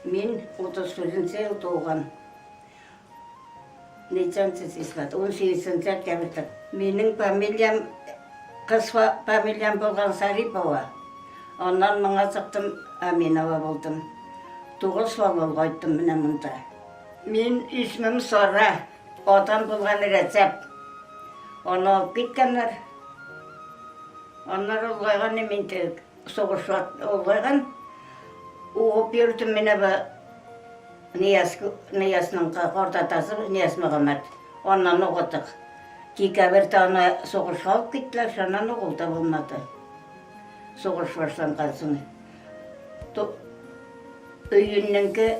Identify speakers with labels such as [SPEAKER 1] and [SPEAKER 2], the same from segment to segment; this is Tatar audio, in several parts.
[SPEAKER 1] Мин 39 ел туган. Ничәнче число? 18 октябрьдә. Минем фамилиям, кыз фамилиям булган Сарипова. Аннан моңа чыктым, Аминова булдым. Тугыз бала кайттым менә монда. Мин исмем Сара, атам булган Рәҗәп. Аны алып киткәннәр. Аннары олгайган мин сугыш олгайган. Угып йөрдем менә бу Нияз, Ниязның картатасы Нияз Мөхәммәт. Аннан угыдык. Декабрьдә аны сугышка алып киттеләр, шуннан угыл да булмады. Сугыш башланган соң. Июньнеңке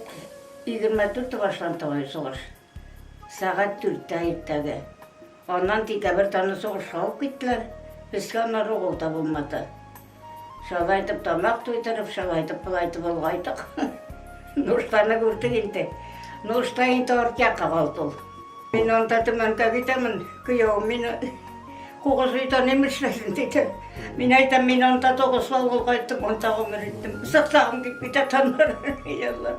[SPEAKER 1] 24 башланды сугыш. Сәгать дүрттә иртәге. Аннан декабрьдә аны сугышка алып киттеләр. Безгә аннары угыл да булмады. Шалай итеп тамак туйдырып, шалай итеп болай итеп олгайдык. Нуштаны күрдек инде. Нушта инде арт якка калды ул. Мин анда Төмәнгә китәмен, кияүем мине кугыз өйдә ним эшләсен диде. Мин әйтәм, мин анда тугыз бал олгайттым, анда гомер иттем. Сыктагым килеп китә таннар. Ялла.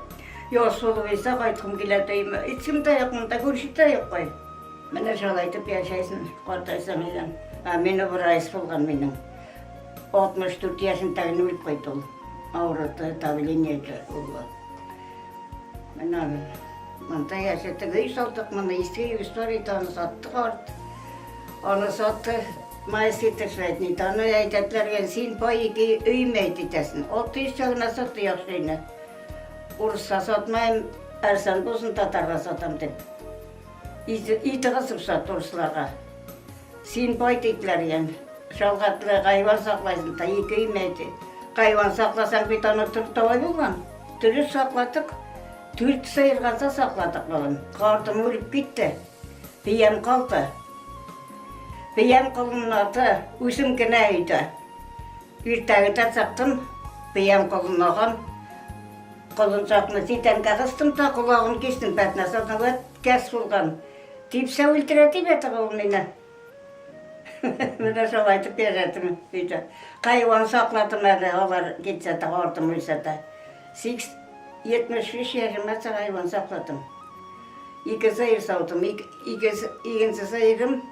[SPEAKER 1] Яз булып исә кайткым килә өемә. Һичкем дә юк монда, күрше дә юк кай. Менә шулай итеп яшәйсең, картайсаң икән. Ә мин Райс булган минем. 64 яшендә генә үлеп кайтты ул. Авырды, давление булды. Менә монда яшәдек, өй салдык, моны иске өебез бар иде, аны саттык арт. Аны сатты, майский тешләтни. Аны әйтәтләргән, син пай ике өй мәйт итәсен. 600 гына сатты яхшы өйне. Урыска сатмайм, арзан булсын, татарга сатам дип. Ите кысып сат урысларга. Син бай диделәр икән. Шалгатлы хайван саклайсың та ике өй мәйте. Хайван сакласаң бит аны торт тавай булган. Дөрес сакладык. Дүрт сыерга сакладык балам. Картым үлеп китте. Биям калды. Биям колыннады, үзем генә өйдә. Иртәгедә чыктым, биям колынлаган. Колынчакны читәнгә кыстым та колагын кистем, пәтнәсәдән вәт кәс булган. Типсә үлтерә дип ятып ул мине. Менә шулай итеп яшәдем өйдә. Хайван сакладым әле, алар китсә дә, артым үлсә дә. 75 яшемә хайван сакладым. Ике сыер саудым, икенче сыерым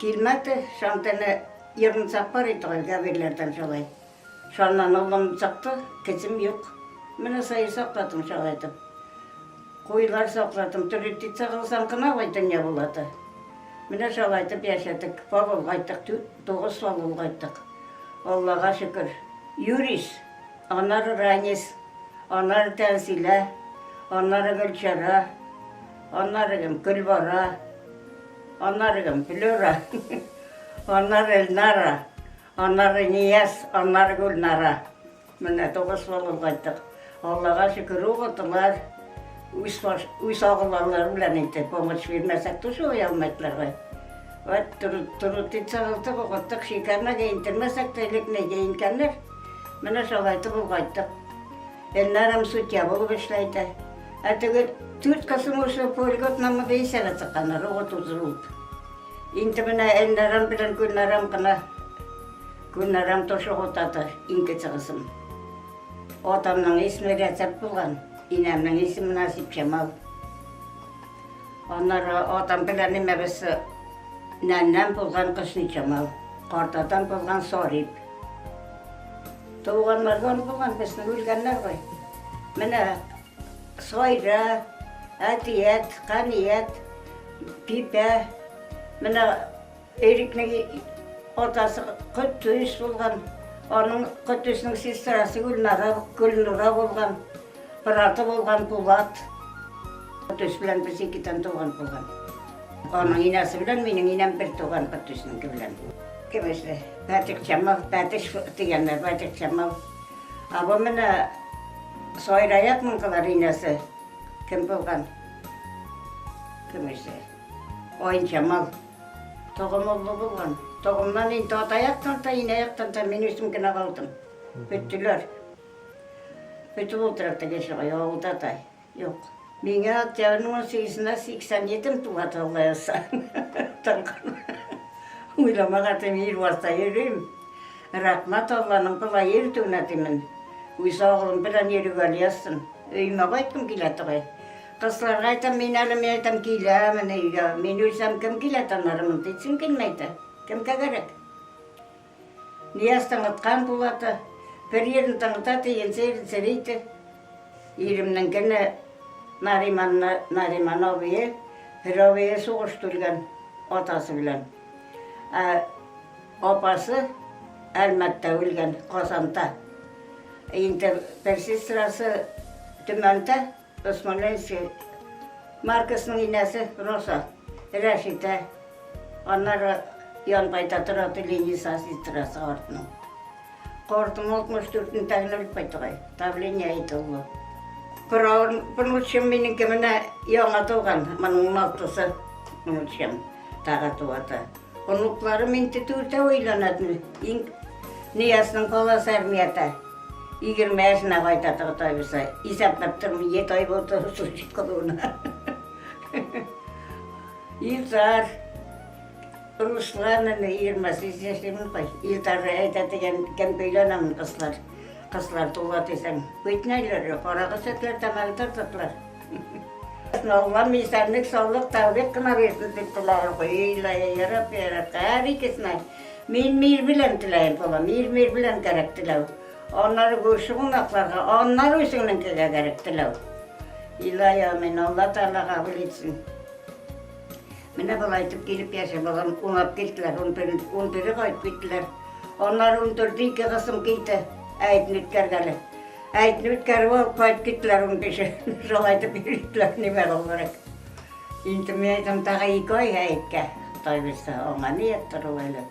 [SPEAKER 1] килмәде, шантене ерынсак бар иде габирләрдән шулай. Шаннан улым чыкты, кечем юк. Менә сыер сакладым шулай итеп. Куйлар сакладым, төрле титса кылсаң кына ой дөнья булады. Менә шулай итеп яшәдек. Бал кайттык, тугыз бал кайттык. Аллага шөкер. Юрис, аннары Ранис, аннары Тәнзилә, аннары Гөлчара, аннары кем? Гөлбара, аннары кем? Флюра, аннары Эльнара, аннары Нияз, аннары Гөлнара. Менә тугыз бала кайттык. Аллага шөкер, укыттылар. Үз баш, үз агыллары белән инде помощь бирмәсәк тә шулай алмайтлар. Вот труд итсә укыттык, шикарно киентермәсәк тә элек не киенкәннәр. Менә шулай итеп укыттык. Эльнарам судья булып эшләйде. Ә теге дүрт кызым уже по льготному пенсиягә чыкканнар, укытучы булып. Инде менә Эльнарам белән Гөлнарам гына Гөлнарам тоже укытады, иң кече кызым. Атамның исеме Рәҗәп булган, инәмнең исеме Насипҗамал. Аннары атам белән имәбез нәннәм булган Хөсниҗамал, картатам булган Сарип. Туганнардан булган безнең үлгәннәр гой. Менә Сайра, Әтият, Каният, Пипә. Менә Эрикнең атасы Котдус булган. Аның Котдусның сестрасы Гөлнара, Гөлнура булган. Браты булган Булат. Котдус белән без икедән туган булган. Аның инәсе белән минем инәм бер туган Котдусныңки белән. Кем эшле? Бәтик Җамал, Бәтиш дигәннәр, Бәтик Җамал. А бу менә Сайраяк мыңкылар инәсе кем булган? Кем эшле? Айнҗамал. Тогым уллы булган. Тогымнан инде ата яктан да, инә яктан да мин үзем генә калдым. Беттеләр. Бетеп утыра теге чагы, авылда да юк. Миңа октябрьнең 18-ендә 87 тула Алла язса. Таңкан. Уйламаган идем, ир барса йөрим. Рәхмәт Алланың болай йөртүенә димен. Үз агылым белән йөрергә язсын. Өемә кайткым килә торгай. Кызларга әйтәм, мин әле мин әйтәм, киләмен өйгә. Мин үлсәм, кем килә аннары монда итсен килмәй дә. Кемгә кирәк? Нияз тыңыткан булаты. Бер ерен тыңыта, тегенче ерен серейте. Иремнең генә Нариман, Нариман абые, бер абые сугышта үлгән атасы белән. Ә апасы Әлмәттә үлгән, Казанда. Инде бер сестрасы Төмәндә, Смоленский Маркосның инәсе Роза, Рәшидә. Аннары Янбайда тора Лениса сестрасы артның. Картым 64 нтә генә үлеп кайтты. Давление әйтелде. Бер минеке менә яңа туган, моның 16-сы внучкам тагы туаты. Оныкларым инде дүртәү өйләнәдме. Иң Ниязның баласы армиядә. 20 яшенә кайта торды булса. Исәпләп тормый, 7 ай булды служить кылуына. Илдар, Руслан, 28 яшьлемен кай. Илдар әйтә дигән кем өйләнәмен кызлар. Кызлар тула дисәң, көтмәйләр, карагыз әтләр, тәмәке тартатлар. Аллам исәнлек, саулык, тәүфик кына бирсен дип теләгем. Илаһи, я Рабби, я Рабби, һәр икесенә. Мин мир белән теләем, балам, мир мир белән кәрәк теләү. Аннары күрше кунакларга, аннары үзеңнеңкегә кәрәк теләү. Илаһи, амин, Алла Тәгалә кабул итсен. Менә болай итеп килеп яшә, балам, уңап килделәр, 11-е кайтып киттеләр. Аннары 14-е ике кызым килде, әйтне үткәргәле. Әйтне үткәреп алып кайтып киттеләр 15-е. Шулай итеп йөрттеләр, нимә буларак. Инде мин әйтәм, тагы 2 ай әйткә. Ходай бирсә, аңа ни тору әле.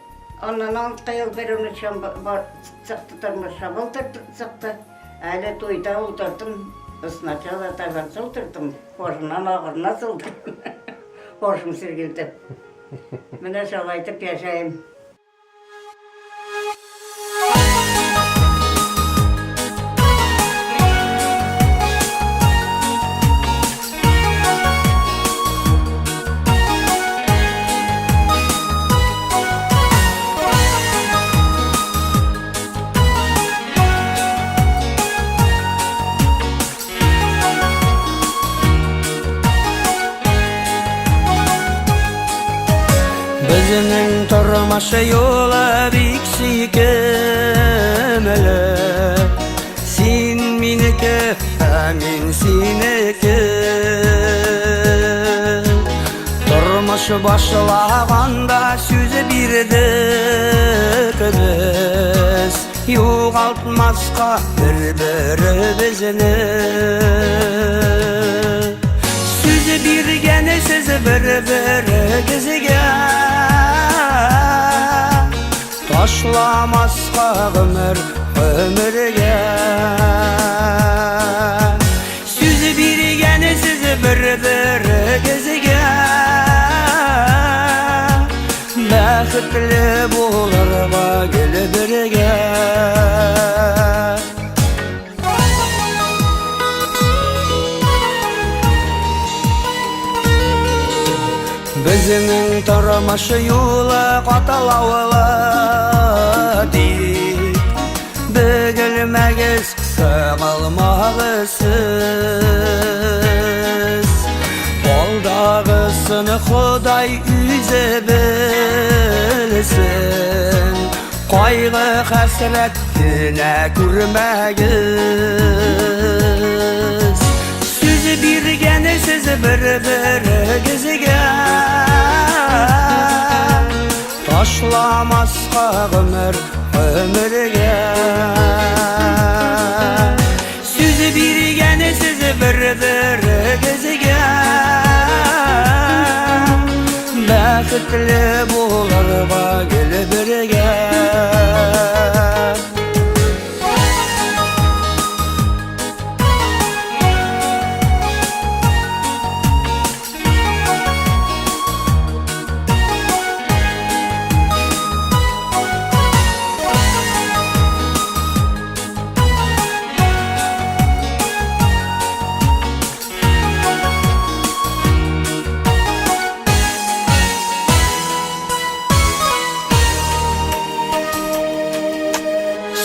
[SPEAKER 1] Аннан 6 ел бер унөчем чыкты тормышка, былтыр чыкты. Әле туйда утырдым, сначала таганца утырдым, башыннан ахырына сылдым. Башым сиргелде. Менә шулай итеп яшәем.
[SPEAKER 2] Безнең тормыш юлы бик сөйкемле. Син минеке, ә мин синеке. Тормыш башлаганда сүз бирдек без. Югалтмаска бер-беребезне. Сүз биргәнсез бер-берегезгә. Ташламаска гомер гомергә. Сүз биргәнсез бер-берегезгә. Бәхетле булырга гел бергә. Безнең тормыш юлы катлаулы дип, бөгелмәгез, сыгылмагыз сез. Алдагысын Ходай үзе белсен, кайгы хәсрәт кенә күрмәгез. Сүз биргәнсез бер-берегезгә, ташламаска гомер гомергә. Сүз биргәнсез бер-берегезгә, бәхетле булырга гел бергә.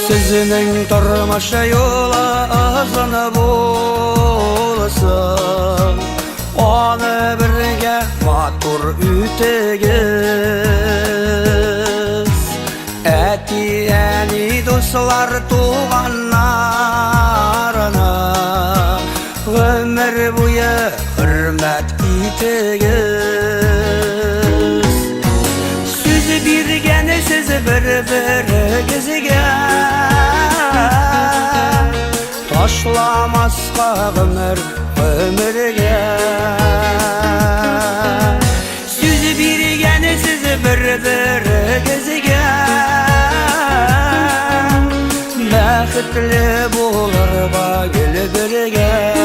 [SPEAKER 2] Сезнең тормыш юлы озын булсын. булсын, аны бергә матур үтегез. Әти-әни, дуслар, туганнарына гомер буе хөрмәт итегез. Сүз биргәнсез бер-берегезгә, Ташламаска гомер гомергә. Сүз биргәнсез бер-берегезгә, Бәхетле булырга гел бергә.